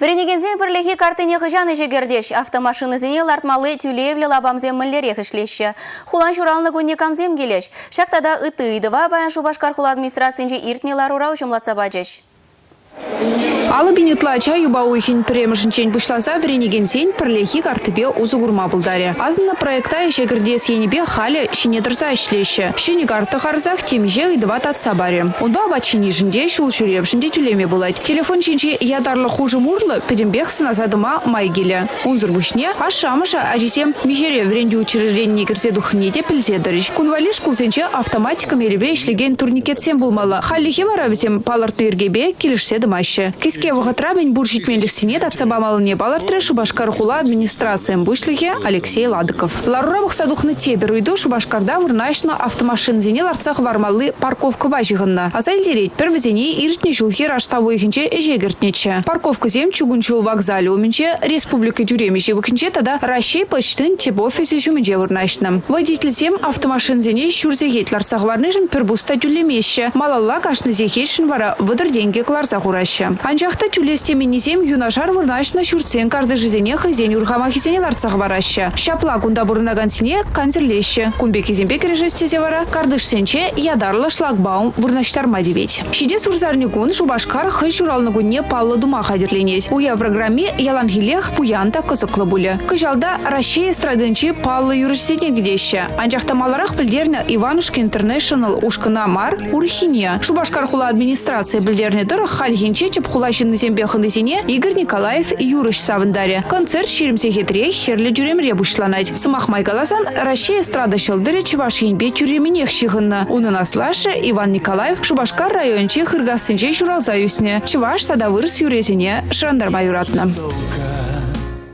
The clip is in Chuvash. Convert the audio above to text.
Вӗренекенсен пӗрлехи карттине хӑҫан ӗҫе кӗртӗҫ? Автомашинӑсене лартмалли тӳлевлӗ лапамсем мӗнлерех ӗҫлеҫҫӗ? Хулан ҫуралнӑ кунне камсем килӗҫ? Ҫак тата ытти ыйтӑва паян Шупашкар хула администрацийӗнче иртнӗ ларура уҫӑмлатса пачӗҫ. 50 пин ытла ача юпа уйӑхӗн пӗрремӗшӗнчен пуҫласа вӗренекенсен пӗрлехи карттипе усӑ курма пултарӗ. Асӑннӑ проекта ӗҫе кӗртес енӗпе халӗ ҫине тӑрса ӗҫлеҫҫӗ. Ҫӗнӗ карта харӑсах темиҫе ыйтӑва татса парӗ. Унпа апат ҫинишӗн те, ҫул ҫӳревшӗн те тӳлеме пулать. Телефон ҫинчи ятарлӑ хушӑм урлӑ пӗтӗмпех сӑнаса тӑма май килӗ. Унсӑр пуҫне ашшӗ-амӑшӗ ачисем миҫере вӗрентӳ учрежденине кӗрсе тухнине те пӗлсе тӑрӗҫ. Кун валли шкулсенче автоматика мерипе ӗҫлекен турникетсем пулмалла. Хальлӗхе вара вӗсем палӑртнӑ йӗркепе килӗшсе тӑмаҫҫӗ. Кӗске вӑхӑтра мӗнпур ҫитменлӗхсене татса памаллине палӑртрӗ Шупашкар хула администрацийӗн пуҫлӑхӗ Алексей Ладыков. Ларура пӑхса тухнӑ тепӗр ыйту Шупашкарта вырнаҫнӑ автомашинӑсене лартса хӑвармалли парковкӑпа ҫыхӑннӑ. Аса илтеретпӗр, вӗсене иртнӗ ҫулхи раштав уйӑхӗнче ӗҫе кӗртнӗччӗ. Парковкӑсем чукун ҫул вокзалӗ умӗнче, республика тӳремӗ ҫывӑхӗнче тата Раҫҫей почтин тӗп офисӗ ҫумӗнче вырнаҫнӑ. Водительсем автомашинӑсене ҫур сехет лартса хӑварнишӗн пӗр пус та тӳлемеҫҫӗ. Малалла кашни сехетшӗн вара 30 тенкӗ кӑларса хураҫҫӗ. Анчах та тӳлес теменнисем юнашар вырнаҫнӑ ҫуртсен картишӗсене хӑйсен урхамахӗсене лартса хӑвараҫҫӗ. Ҫапла кунта пурӑнакансене кансӗрлеҫҫӗ. Кун пеккисемпе кӗрешес тесе вара картишсенче ятарлӑ шлагбаум вырнаҫтарма тивет. Ҫитес вырсарникун Шупашкар хӑй ҫуралнӑ кунне паллӑ тума хатӗрленет. Уяв программи яланхиллех пуян та кӑсӑклӑ пулӗ. Кӑҫал та Раҫҫей эстрадинчи паллӑ юрӑҫсене кӗтеҫҫӗ. Анчах та маларах пӗлтернӗ Иванушки Интернешнл ушкӑна мар, урӑххине. Шупашкар хула администрацийӗ пӗлтернӗ тӑрӑх, хальхинче тӗп хула ҫыннисемпе хӑнисене Игорь Николаев юрӑҫ савӑнтарӗ. Концерт 20 сехетре Хӗрлӗ тӳремре пуҫланать. Сӑмах май каласан, Раҫҫей эстрада ҫӑлтӑрӗ Чӑваш Енпе тӳрремӗнех ҫыхӑннӑ. Унӑн аслашшӗ Иван Николаев Шупашкар районӗнчи Хыркассинче ҫуралса ӳснӗ, чӑваш тата вырӑс юррисене шӑрантарма юратнӑ.